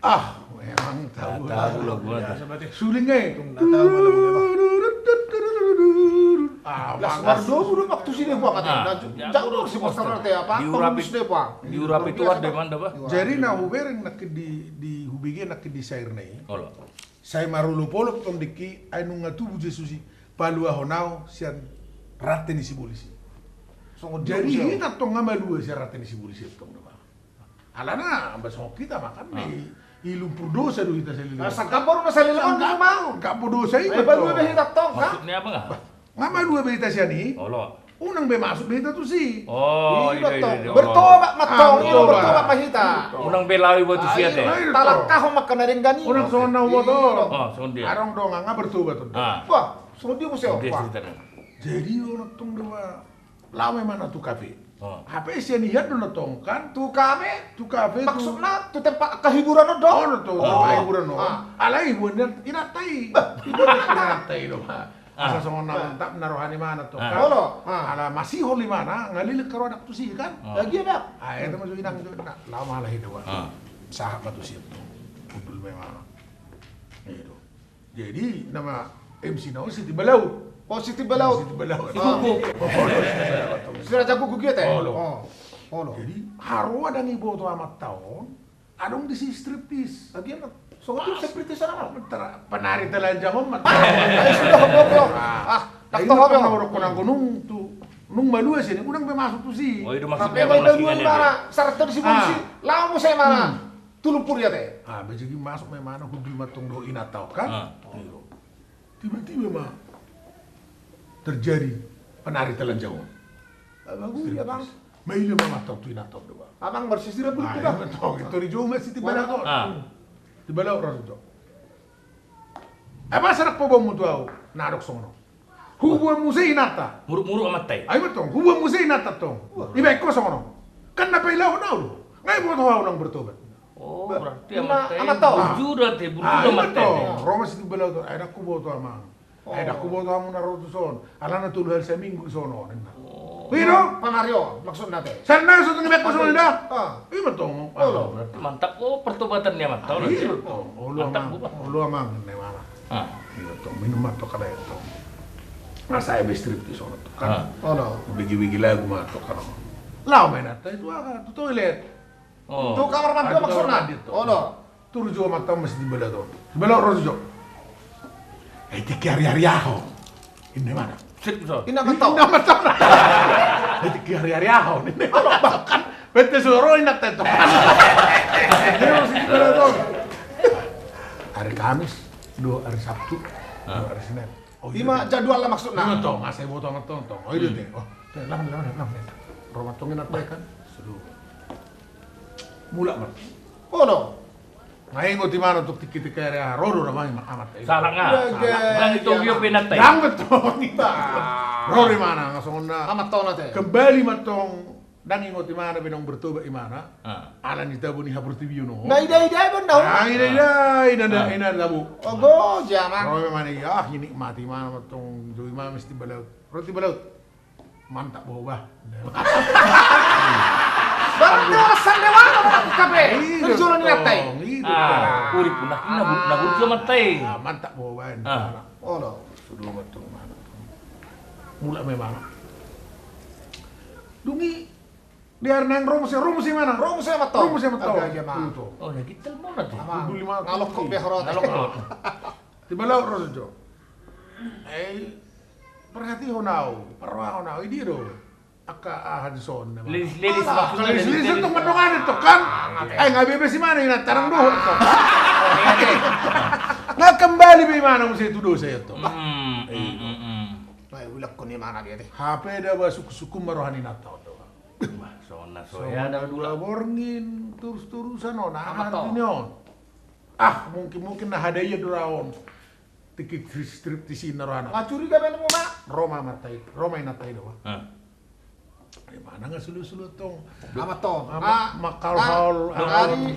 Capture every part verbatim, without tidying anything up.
Ah, memang tahu. Tahu lagu. Suling ai. Tung na tahu lagu. Ah, las mardomu do waktu sini gua kata. Jago si poster nanti apa? Diurapi tuan de manda ba. Jadi na hubereng nangkin di, di hubege nangkin di sair na i. Sai marolopolop tong dengki ai nunga tubu Jesus i paluahon au sian rante ni sibolis i. Jadi hita tong nga malua sian rante ni sibolis i tong do ba. Alana amba songon hita ma kan ni i lumpur dosa do hita saleleng. Sangkap baru na saleleng on. Sangkap dosa i. Ai malua be hita tong kan. Maksudnya apa nga? Nga malua be hita sian i. Unang be masuk be hita tusi. Oh, iya, iya. Bertobat ma tong. Bertobat ma hita. Unang be laho iba tusi ate. Talangkahon ma angka na denggan i. Unang songon na huboto. Adong do nga bertobat on. Wah, songon dia muse. Jadi on tong do ba. Laho ma imana tu kafe. Hape sian i hian do na tong kan. Tu kafe? Tu kafe. Maksudna tu tempat kehiburan on do. Oh, tu tempat hiburan on. Alai huboan inanta i. Huboan inanta i do ba. Asa songon na mantap na roha ni imana tong kan. Olo. Ala masihol imana nga leleng haroa dang tusi kan. Bagia da. Ai eta ma jo inang jo na laho ma ala i do ba. Sahat ma tusi tong. Hundul ma imana. I do. Jadi nama M C na on si Timbalaut. Oh, si Timbalaut. Si Timbalaut. Si Raja Guguk i ate. Olo. Jadi haroa dang iboto amanta on. Adong disi striptis. Agia ma. Songon dia striptis apa? Penari telanjang on ma. Ai sudah goblok. Ah, dang tong. Nung malua sian i unang be masuk tusi. Oh, itu maksudnya. Sarat di sibolis i. Laho muse imana. Tu lumpur i ate. Ah, bajigi masuk ma imana hundul ma tong dohot inanta on kan. Tiba-tiba ma terjadi penari telanjang on. Bagus ya bang. Maila ma amanta on tu inanta on do ba. Abang bersisir apa? Tong i tori jou ma si Timbalaut on. Timbalaut ro jo. Apa sarak po bomu tu au na adong songon on. Huboan muse inanta. Muruk-muruk amanta i. Ai ma tong huboan muse inanta tong. Ibaen ho songon on. Kan na pailahon au do. Nga iboto au nang bertobat. Oh, berarti amanta i burju do ate, burju do amanta i. Ro ma si Timbalaut on. Ai dang huboto amang. Ai dang huboto hamu na ro tuson. Alana tolu hali saminggu songon on. I do. Penari on maksudna ate. Sai na so tong ibaen ho songon on da. I ma tong. Berarti mantap do pertobatan ni amanta on. Mantap do. Olo amang. Olo amang. Minum ma tong kada tong. Asa ai be striptis on tong kan. Olo. Bigi-bigi lagu ma tong kan. Laho ma inanta i tu aha, tu toilet. Tu kamar mandi maksudna. Olo. Turun jo amanta on ma si Timbalaut on. Timbalaut ro jo. Ai tingki ari-ari aha on. Inna imana. Inna amanta on. Ai tingki ari-ari aha on. Inna imana. Bahkan bete soro inna teto. Ari Kamis, dohot ari Sabtu, dohot ari Senin. Ima jadwalna maksudna. Ima tong, asa iboto amanta on tong. Oh, i do ate. Oh, laho ma, laho ma, laho ma. Ro ma tong inanta i kan. Mulak ma. Olo. Nga ingot imana tong tingki-tingki ari aha ro do amanta i. Salah nga. Nga ingot imana. Dang betul. Ro do imana nga songon na. Amanta on ate. Kembali ma tong. Dang ingot imana be naung bertobat imana. Ala ni tabo ni haportibion on. Na ida-ida be naung. Na ida-ida ina tabo. Ogo jamang. Ro imana i ah inikmati imana ma tong jo imana si Timbalaut. Ro Timbalaut. Mantap boho ba. Berarti alasan dewa na mantap kape. Kerjolo ni mata i. Urip na na burju mata i. Mantap boho ba. Olo. Sudah mantap mana. Mulak memang. Dung i di ari naeng ro muse, ro muse imana. Ro muse amanta on. Ro muse amanta on. Oh na gintal mona tu. Ngalok ko be horot. Ngalok ko. Timbalaut ro jo. Eh, perhatihon au, parrohahon au, i dia do. Angka aha dison. Lilis-lilis maksudna. Lilis-lilis tu mandongani tu kan. Eh, nga bebas imana ina tarang dohot tu. Nga kembali be imana muse tu dosa i tu. Nga ulak ko ni imana dia. Hape da ba suku-suku ma roha ni inanta on do. Songon na so ya da dua borngin turus-turusan on aha tu ni on. Ah, mungkin-mungkin na hadaian do ra on. Tikit striptis i na rohana. Nga curiga be nemu ma. Ro ma amanta i, ro ma inanta i do. Imana nga sulu-sulu tong. Amanta on. Makaol-kaol.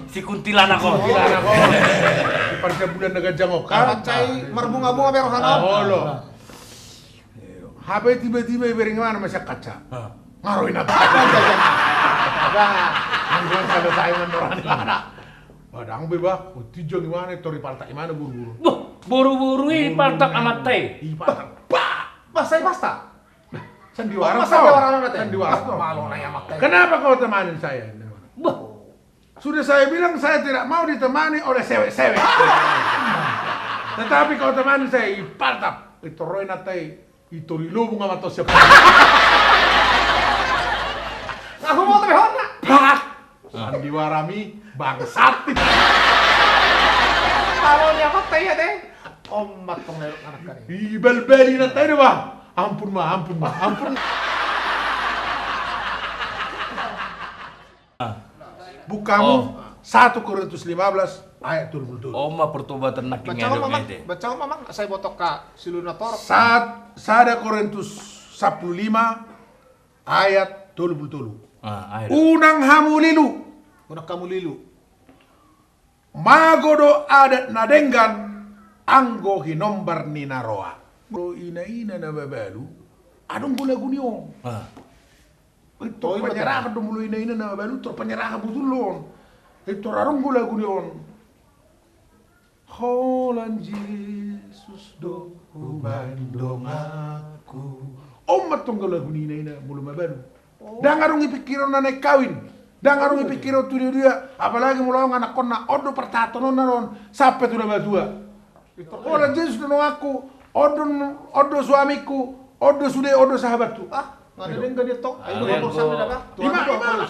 Si kuntilanak on. Kuntilanak on. Di parjabulan na ganjang on kan. Mancai marbunga-bunga be rohana. Olo. Hape tiba-tiba ibereng imana ma sian kaca. Nga ro inanta. Ba. Anggo selesai mandorani imana. Ba ndang be, bah. Uti jo ni mana, tor ipaltak i mana boru-boru. Bah, boru-boru i paltak amanta i. Ipaltak. Bah, bah, sai pasta. Sandiwara. Oh, sandiwara, sandiwara. Kenapa kau temani saya? Bah. Sudah saya bilang saya tidak mau ditemani oleh sewek-sewek. Tetapi kau temani saya, ipaltak. Ito ro inanta i, ito ri lobung amanta on siap. Aku mau tapi hona. Pak. Sandiwara mi bangsat. Kalau dia pakai ya deh. Omat pengelok anak kali. Ibalbali inanta i do, bah. Ampun ma, ampun ma, ampun. Bukamu satu Korintus lima belas ayat tolu pulu tolu. Oma pertobatan nangkin. Baca ma, Mang. Baca ma, Mang. Sai botok ka silu na torop. Sat-, sada Korintus sampulu lima ayat tolu pulu tolu. Unang hamu lilu. Unang hamu lilu. Mago do adat na denggan anggo hinombar ni na roa. Molo ina-ina na mabalu, adong do lagu ni on. Tor panyerahan do molo ina-ina na mabalu, tor panyerahan botul do on. Tor adong do lagu ni on. Holan Jesus do hubaen donganku. On ma tong do lagu ni ina-ina molo mabalu. Ndang adong i pikironna naeng kawin. Ndang adong i pikironna tu dia-dia. Apalagi molo adong anakkonna, on do partahanonna on sampe tu na matua. Holan Jesus do donganku, on do, on do suamingku, on do sude, on do sahabatku. Ah, nga ada denggan dia tong. Ima, ima,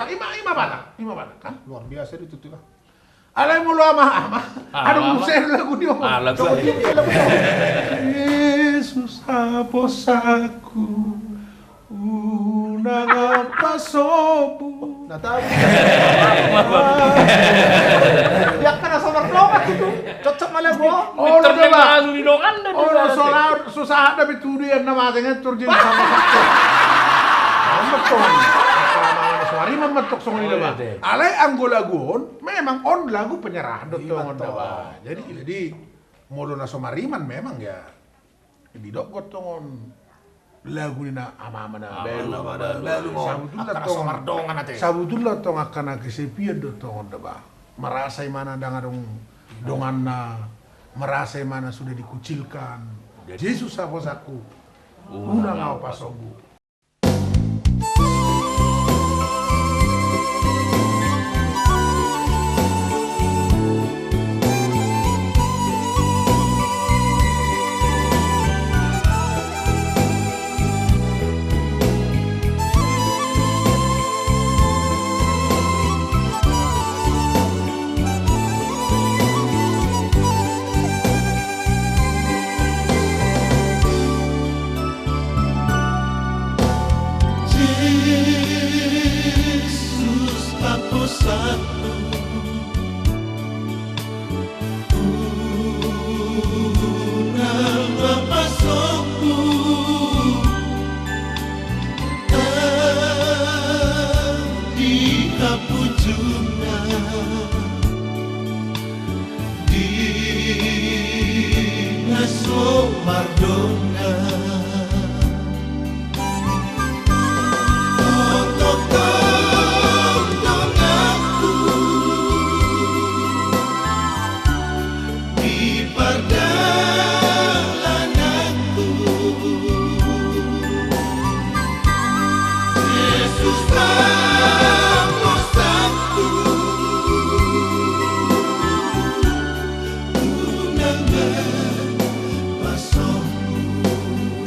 ima, ima bata, ima bata kan. Luar biasa dia tutu, bah. Alai molo ama-ama, adong muse lagu ni on. Jesus haposanku, unang ahu pasombu. Na tahu. Dia kan asal mardongan tutu. Cocok ma lagu on. Ono do, bah. Ono so sahat da be tu dia na mate ngentur jin sama satu. Amat tong. Suari mametok songon i da, bah. Alai anggo lagu on, memang on lagu penyerahan do tongon da, bah. Jadi, jadi molo na so mariman memang ya didok do tongon lagu ni na ama-ama na balu. Sabutulna tong, sabutulna tong angka na kesepian do tongon da, bah. Merasa imana ndang adong donganna, merasa imana sudah dikucilkan. Jesus haposanku, unang ahu pasombu. Jesus haposanku, unang ahu pasombu. Di hapujuna di na so mardongan. Tongtong donganku di pardalananku. Jesus haposanku, unang ahu pasombu.